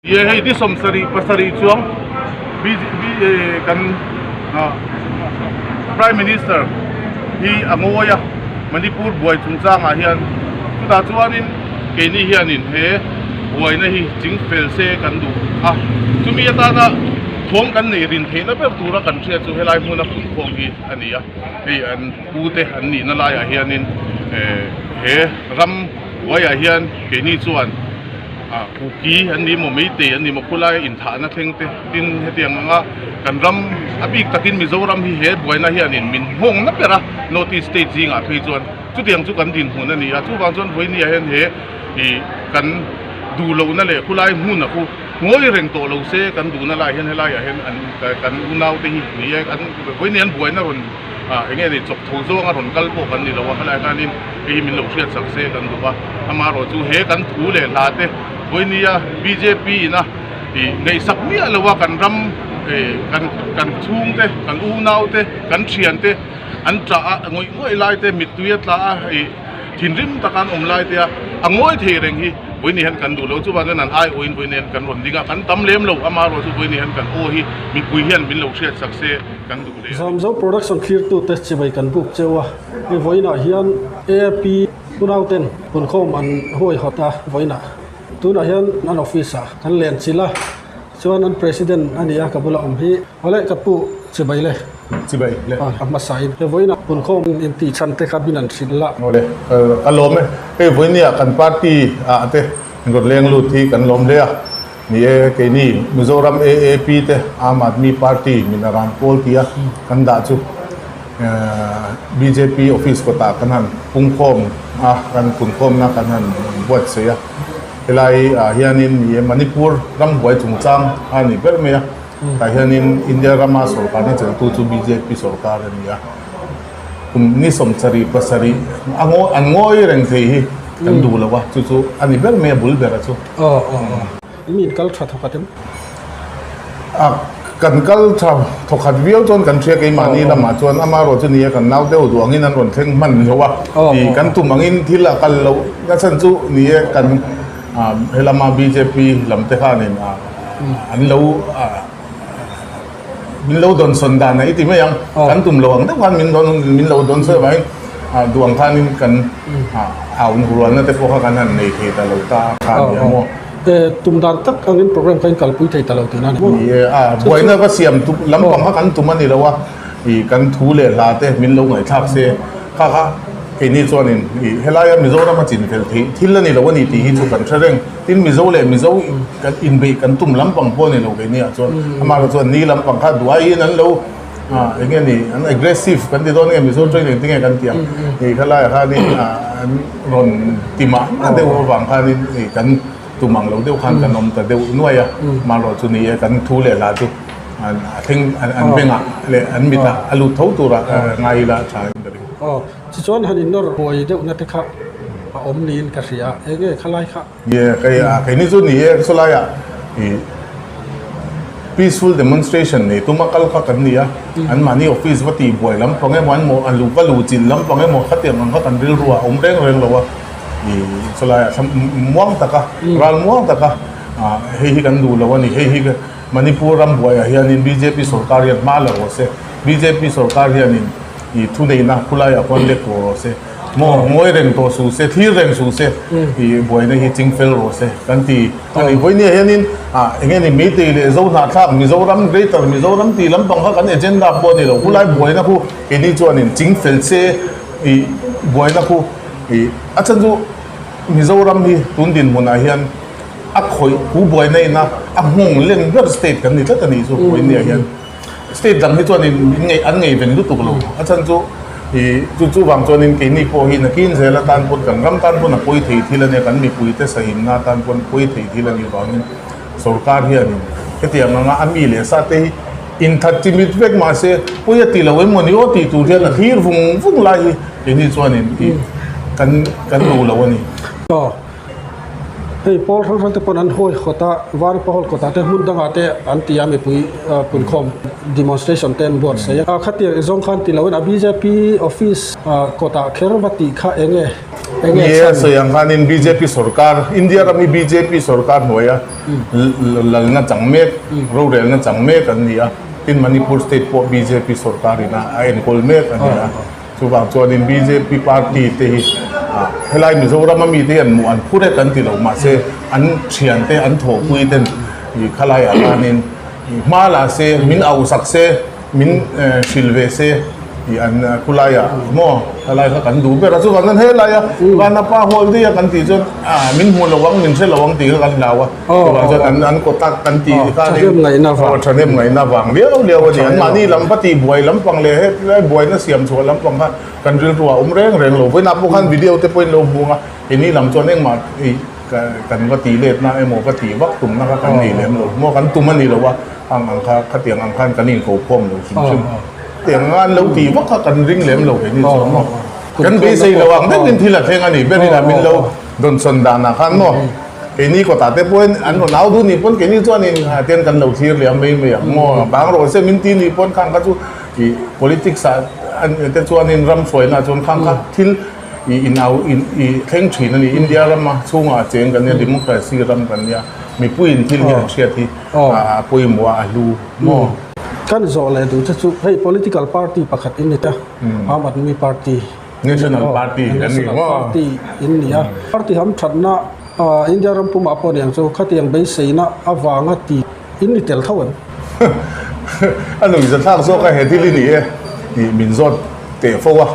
Ye hei ni 77 chuang kan Prime Minister hi a ngawi a, Manipur buai chungchangah hian chutah chuanin keini hianin he buaina hi ching fel se kan duh a, chumi atana thawm kan neih rin theihna ber tura kan hriat chu helai hmuna phunkhawm hi a ni a, hei an pute an nihna laiah hianin he ram buaiah hian keini chuan. Kuki an ni maw, Meitei an ni maw, khulai inthahna thleng te tin hetiang anga kan ram a bik takin Mizoram hi he buaina hianin min nghawng na ber a, North East state zingah phei chuan chutiang chu kan dinhmun a ni a, chuvang chuan vawinia hian he ih kan duh lohna leh khulai hmun a khu ngawi reng tawh lo se kan duhna laiah hian helaiah hian an kan unaute hi ni e an vawinia an buaina rawn ah eng nge ni chawp tho zawnga rawn kal pawh kan ni lo a, helaiah hianin hei hi min lo hriat sak se kan duh a, amaherawh chu he kan thu leh hla te vawinia bjp ina ih ngaihsak miah lo a kan ram ih kan kan chhung te kan unau te kan thian te an tah a ngawih ngawih lai te mittui a tla a ih thinrim taka an awm lai te a a ngawi thei reng hi vawinia hian kan duh lo chuvang chuan an aiawhin vawinia hian kan rawn ding a kan tam lem lo amaherawh chu vawinia hian kan aw hi mipui hian min lo hriat sak se kan duh hle a ni. Zamzo production thlirtute chibai kan buk cheu a. Hei vawiinah hian AAP unauten punkhawm an huaihawt a vawiinah. Tunah hian an office ah kan len chilh a, chuan an president a ni a ka bula awm hi. Awle ka pu chibai le. Chibai le. A hmasa in. Hei vawiinah punkhawm intih chhan te kha min an hrilh la. Awle ka lawm e. Hei vawinia kan party ah te rawn leng lut hi kan lawm hle a. Ni e, keini Mizoram AAP te Aam Aadmi Party min a ran pawl tia kan dah chu bjp office kawtah kan han pungkhawm a, kan punkhawmna kan han buatsaih a. Helai ah hianin ni e Manipur rambuai chungchang a ni ber mai a, tah hianin India rama sorkarna cheltu chu bjp sorkar a ni a. Kum ni 77 a ngawi an ngawi reng thei hi kan duh lo a, chu chu a ni ber mai a bul ber a chu. Aw aw aw mi in kal tha thawkhat em? A kan kal tha thawkhat viau chuan kan hria keimahni lamah chuan amaherawh chu nia kan nau deuh duh angin an rawn thleng hman lo a, ih kan tum angin thil a kal loh na chhan chu ni e kan helama bjp lam te khanin an lo Min lo dawn sawn dan a i ti mai ang. Kan tum lo ang deuh khan min dawn min lo dawn sawi avangin duh ang khanin kan au rualna te pawh kha kan han nei thei ta lo ta kha a ni a maw. Tum dan tak angin program kha in kalpui thei ta lo tihna a ni maw? Ni e, a buaina va siam tum lampang kha kan tum a ni lo a, ih kan thu leh hla te min lo ngaihthlak se kha kha keini chuanin ih helaia Mizoram a chinfel theih thil a ni lo a ni tih hi chu kan hre reng. Tin, Mizo leh Mizo kan inbeih kan tum lampang pawh a ni lo keini ah chuan. Amah erawh chuan ni lampang kha duaiin an lo eng nge ni an aggressive kan ti dawn nge Mizo tawng engtin nge kan ti ang ih khalaiah khanin an rawn ti mah mah deuh avang khanin ih kan tum ang lo deuh khan kan awm ta deuh nuai a. Amah erawh chu ni e kan thu leh hla chu an thleng an bengah leh an mitah a lut tho turah ngai ila a tha in ka ring. Tichuan han innawr buai deuhna te kha a awm niin ka hria a, eng nge khalai kha? Ni e, kei a keini chu ni e, chulaiah ih peaceful demonstration nei tuma kal kha kan ni a, anmahni office va tih buai lampang emaw an maw an va luh chilh lampang emaw khatiang ang kha kan rilru ah a awm reng reng lo a, ih chulaiah thla muang taka ral muang taka ah hei hi kan duh lo a ni, hei hi Manipur ram buaiah hianin bjp sorkar hian hma la rawh se, bjp sorkar hianin I thuneihna khulaiah khuan lek tawh rawh se, maw ngawi reng tawh suh se, thlir reng suh se, i buaina hi ching fel rawh se kan ti a ni. Vawinia hianin ah eng nge ni Meitei leh Zohnahthlak Mizoram Greater Mizoram tih lampang kha kan agenda pawh a ni lo. Khulai buaina khu keini chuanin ching fel se i buaina khu i a chhan chu Mizoram hi tun dinhmunah hian a khawih khu buaina ina a nghawng len ber state kan ni tlat a nih chu vawinia hian. State dang hi chuanin min ngei an ngei ven lutuk lo. A chhan chu ih chu chuvang chuanin keini pawh hi nakin zel atan pawn kan ram tan pawn a pawi thei thil a nia, kan mipuite sahimna atan pawn pawi thei thil a nih vangin sorkar hianin hetiang anga a mi leh sa te hi inthat chimit vek mahse pawi a ti lo em maw ni aw tih tur hian a thlir vung vung lai hi keini chuanin ih kan kan duh lo a ni. Aw. Hei pawl hrang hrang te pawn an huaihawt a, Vanapa Hall kawtah te hmun dangah te an ti a mipui punkhawm demonstration te an buatsaih a. Khatiang i zawng khan ti loin a bjp office kawtah kher va tih kha enge enge Ni e, chhan? sawi ang khanin bjp sorkar, India ram hi bjp sorkar hnuaia lalna chang mek, rorelna chang mek an ni a. Tin Manipur state pawh bjp sorkarin a enkawl mek a ni a. Chuvang chuanin bjp party te hi helai Mizoram a mite hian hmuh an phur e kan ti lo mahse an thiante an thawhpui ten ih khalaiah khanin ih hma la se min auhsak se min hrilh ve se ih an khulaiah maw khalai kha kan duh ber a chuvang chuan helaia Vanapa Hall daih a kan tih chuan ah min hmu lo ang min hre lo ang tih kha kan hlau a chuvang chuan an an kawt a kan tih khanin aw thahnem ngaihna vang liau liau a ni anmahni lam va tih buai lampang leh hetlai buaina siam chhuah lampang kha kan rilru a awm reng reng lo vawiinah pawh khan video te pawhin lo hmung a keini lam chuan engmah ih kan va tih letna emaw va tih vak tumna kha kan nei lem lo maw kan tum a ni lo a ang ang kha khatiang ang khan kan inkokhawm lo hrim hrim tiang anga an lo tih vak kha kan ring lem lo keini chuan maw kan beisei lo ang deuhin thil a thleng a ni ber inah min lo dawnsawn danah khan maw. Keini kawtah te pawhin an rawn au duh nih pawn keini chuanin tian kan lo thlir leh a mai mai ang maw? Bang rawh se min ti nih pawn khang kha chu ih politics ah an te chuanin ram hruaina ah chuan khang kha thil ih in au in ih thleng thin a ni. India rama chhungah a cheng kan nia democracy ram kan nia mipuiin thil hi an hriat hi a pawimawh a a hlu maw? Kan zawh leh duh che chu hei political party pakhat in ni ta Aam Aadmi Party. National Party an ni National Party in ni a. Party ham thatna India ram pumah pawh niang chu khatiang beiseina avanga ti in ni tel tho an. A nuihza thlak zawk a he thil hi ni e tih min zawt teh fo a.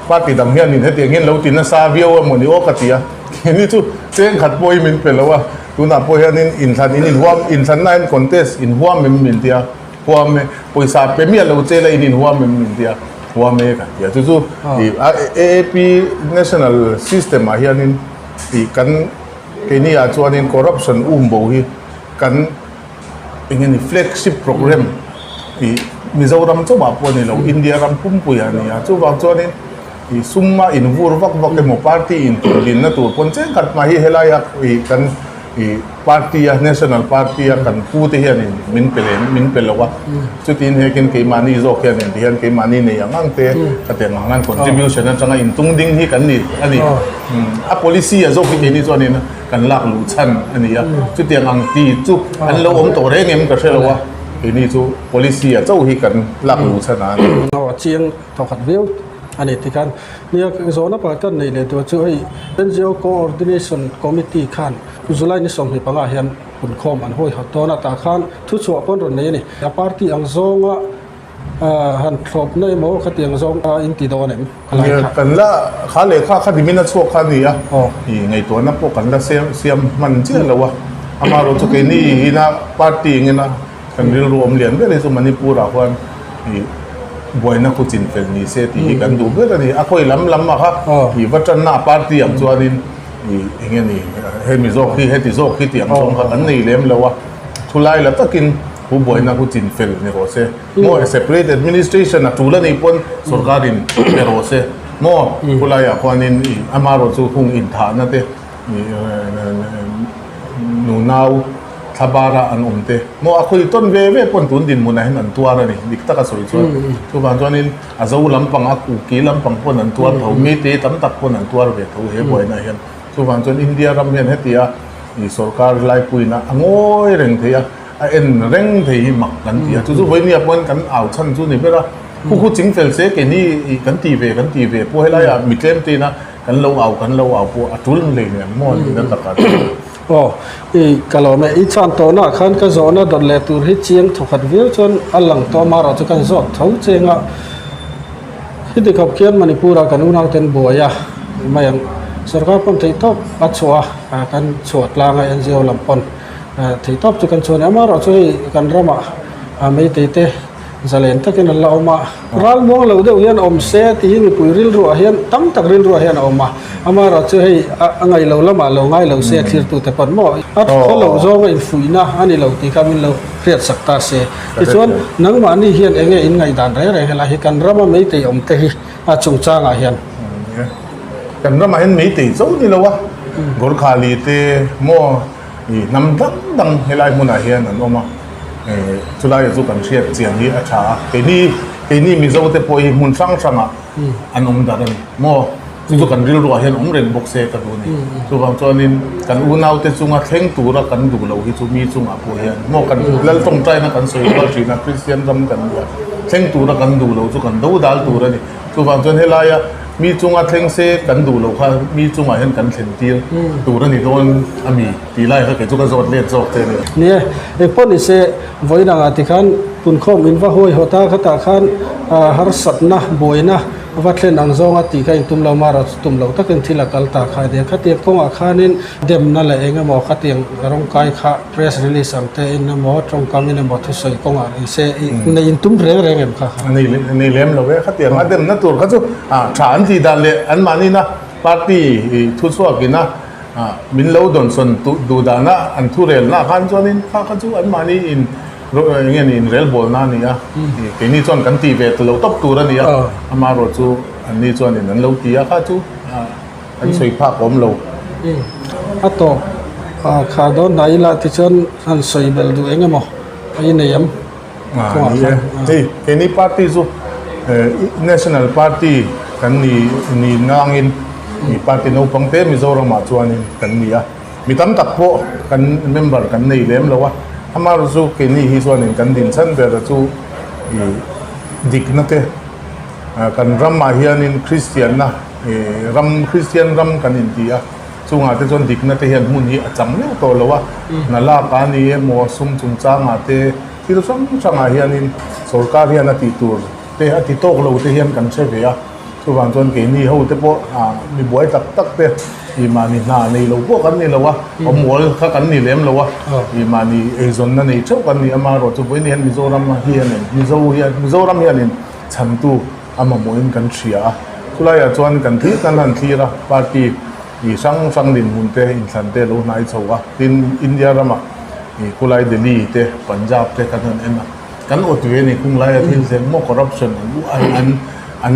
Party dang hianin hetiang hian lo ti nasa viau emaw ni aw ka ti a. Keini chu cheng khat pawh hi min pe lo a. Tunah pawh hianin inthlan in inhuam inthlanna hian contest inhuam em min ti a. Huam e, pawisa pe miah lo che la in inhuam em min ti a, huam e kan ti a. Chu chu ih AAP national system ah hianin ih kan keini ah chuanin corruption um bo hi kan eng nge ni flagship program ih Mizoram chauhah pawh a ni lo India ram pumpui ah a ni a. Chuvang chuanin ih sum a invur vak vak emaw party intuhdinna tur pawn cheng khat mah hi helai ah ih kan I party a national party a kan pu te hianin min pe lem min pe lo a chutin hekin keimahni zawk hianin ti hian keimahni nei ang ang te ka ti ang ang contribution atanga intung ding hi kan ni a ni a policy a zawk hi keini chuanin kan lak luh chhan a ni a chutiang ang ti chu an lo awm tawh reng em ka hre lo a keini chu policy a chauh hi kan lak luh chhan a ni. Aw chiang thawkhat viau a ni tikhan nia zawhna pakhat kan neih leh tur chu hei NGO Coordination Committee khan July ni 25 hian punkhawm an huaihawt dawn a, tah khan thuchhuah pawn rawn nei a ni. A party ang zawnga han thlawpna emaw khatiang zawng a inti dawn em khalai kha? Kan la kha lehkha kha nimin a chhuak kha a ni a, ih ngaihtuahna pawh kan la siam hman chiah lo a, amaherawhchu keini ina party engina Kan rilru awm lian ber hi chu Manipur ah khuan ih buaina khu chin fel ni se tih hi kan duh ber a ni. A khawi lam lam ah kha ih va tanna a party ang chuanin ih eng nge ni hemi zawk hi heti zawk hi tih ang zawng kha kan nei lem lo a. Thulai la takin khu buaina khu chin fel ni rawh se. Maw separate administration a tul a nih pawn sorkarin pe rawh se. Maw khulaiah khuanin ih amaherawhchu hung inthahna te ih nunau Thlabara an awm te maw a khawi tawn ve ve pawn tun dinhmunah hian an tuar a ni dik taka sawi chuan chuvang chuanin a zo lampang a kuki lampang pawn an tuar tho mite tam tak pawn an tuar ve tho he buaina hian chuvang chuan India ram hian hetia ih sorkar laipuina a ngawi reng thei a a en reng thei hi mak kan ti a chu chu vawinia pawn kan au chhan chu ni ber a khu khu ching fel se keini ih kan ti ve kan ti ve pawh helaiah mi tlem te ina kan lo au kan lo au pawh a tul lei nen maw ni na takah chuan. Aw, i ka lawm e. I chhan tawhnaah khan ka zawhna dawt leh tur hi chiang thawkhat viau chuan a lang tawh a, marawh chu kan zawt tho cheng a. Heti khawp khian Manipur-ah kan unauten buai a mai ang. Sorkar pawn theihtawp a chhuah a, kan chhuah tlang a, NGO lam pawn theihtawp chu kan chhuah a ni. Amaherawh chu hei kan ramah Meitei te Zalen takin an la awm a, ral muang lo deuh hian awm se tih hi mipui rilruah hian tam tak rilruah hian a awm a, amaherawh chu hei a ngaih lo lamah lo ngai lo se a thlirtute pawn maw a khaw loh zawnga infuihna a ni lo tih kha min lo hriat sak ta se. Tichuan nangmahni hian eng nge in ngaihdan reng reng helai hi kan rama meitei awm te hi a chungchangah hian. Kan ramah hian meitei cho ni lo a. Gorkhali te maw ih hnam dang dang helai hmunah hian an awm a, chulaiah chu kan hriat chian hi a tha a, keini keini Mizo te pawh hi hmun hrang hrangah an awm darh a ni maw, chu chu kan rilruah hian awm reng bawk se ka duh a ni. Chuvang chuanin kan unaute chunga thleng tura kan duh loh hi chu mi chungah pawh hian maw kan lal tawngtaina kan sawi rual thin a, Kristian ram kan nia, thleng tura kan duh loh chu kan do dal tur a ni. Chuvang chuan helaia mi chunga thleng se kan duh loh kha mi chungah hian kan thlen tir tur a ni dawn a mi tih lai kha kei chu ka zawt let zawk che a ni. Ni e, engpawh ni se vawiin angah tikhan punkhawm in va huai hawt a, khatah khan harsatna, buaina va thlen ang zawnga tih kha intum lo mara chu tum loh takin thil a kal ta kha a nia. Khatiang kawngah khanin demna leh eng emaw khatiang rawngkai kha press release ang te in emaw tawngkam in emaw thusawi kawngah ni se i nei intum reng reng em kha kha? Nei nei lem lo e, khatiang a demna tur kha chu tha an tih dan leh anmahni na party thuchhuak ina min lo dawnsawn duh dana an thurelna ah khan chuanin kha kha chu anmahni in eng nge ni inrelbawlna a ni a, keini chuan kan tih ve ta lo tawp tur a ni a, amaherawh chu anni chuanin an lo ti a kha chu. An sawi phak awm lo. A tawp kha dawn hnai ila tichuan han sawi belh duh eng emaw a inei em? Ni e. Hei keini party chu National Party kan ni ni nangin party naupang te Mizoramah chuanin kan ni a. Mi tam tak pawh kan member kan nei lem lo a. Amaherawhchu chu keini hi chuanin kan dinchhan ber chu dikna te kan ramah hianin Kristianna Ram, Kristian ram kan inti a, chungah te chuan dikna te hian hmun hi a chang meuh tawh lo a, hna lak a ni emaw sum chungchangah te thil hrang hrangah hianin sorkar hian a tih tur te a ti tawk lo te hian kan hre ve a, chuvang chuan keini ho te pawh mi buai tak tak te ih mahni hna nei lo pawh kan ni lo a, awmual kha kan ni lem lo a, ih mahni eizawnna nei theuh kan ni a, amaherawhchu vawiin hian Mizoram hianin Mizo hian Mizoram hianin chhantu a mamawhin kan hria a, chulaiah chuan kan thlir kan han thlir a, party ih hrang hrang dinhmun te inthlan te lo hnai chho a, tin India ramah ih khulai Delhi te Punjab te kan han en a, kan awt ve a ni khung laia thil thleng maw corruption an an an an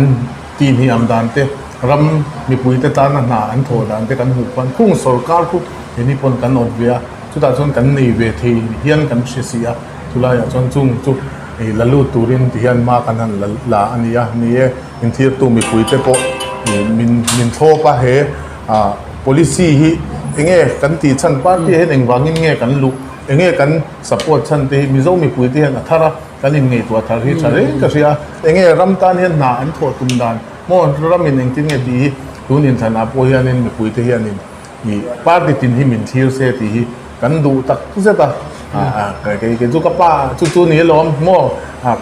tih hniam dan te ram mipui te tana hna an thawh dan te kan hmuh khuan khung sorkar khu heni pawn kan awt ve a, chutah chuan kan nei ve thei hian kan hre si a, chulaiah chuan chung chu. Hei la lut turin ti hian hma kan han la la a ni a, ni e, inthirtu mipuite pawh min min thlawp a, he ah policy hi enge kan tih chhan party ah hian engvangin nge kan luh, enge kan support chhan te hi Mizo mipuite hian a thar a, kan inngeihtuah thar hi tha reng ka hria a, enge ram tan hian hna an thawh tum dan maw ramin engtin nge tih hi tun inthlanah pawh hianin mipuite hianin Ih party tin hi min thlir se tih hi kan duh tak zet a, kei kei chu ka pa chu chu ni alawm maw,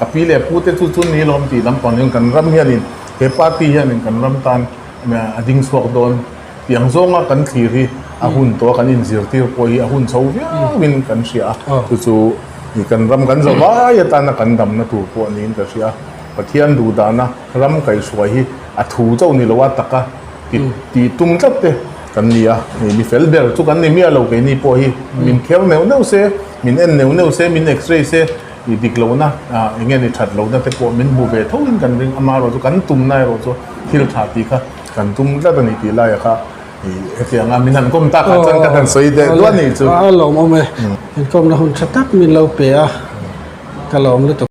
ka pi leh pu te chu chu ni alawm tih lampang hian kan ram hianin he party hianin kan ram tan a ding chhuak dawn tih ang zawnga kan thlir hi a hun tawh a, kan inzirtir pawh hi a hun chho viauin kan hria a, chu chu kan ram kan za vai atana kan damna tur pawh niin ka hria a, Pathian duhdana ram kaihhruai hi a thu chauh ni lo a taka. Ti tih tum tlat te kan ni a, hei mi fel ber chu kan ni miah lo keini pawh hi min kher neuh neuh se, min en neuh neuh se, min x-ray se i dik lohna ah eng nge ni that lohna te pawh min hmu ve tho in kan ring amaherawh chu kan tumna erawh chu thil tha tih kha kan tum tlat a ni tih laiah kha i hetiang a min han kawm tak ah chuan ka han sawi deh duah a nih chu. A lawmawm e, inkawmna hun tha tak min lo pe a, ka lawm lutuk.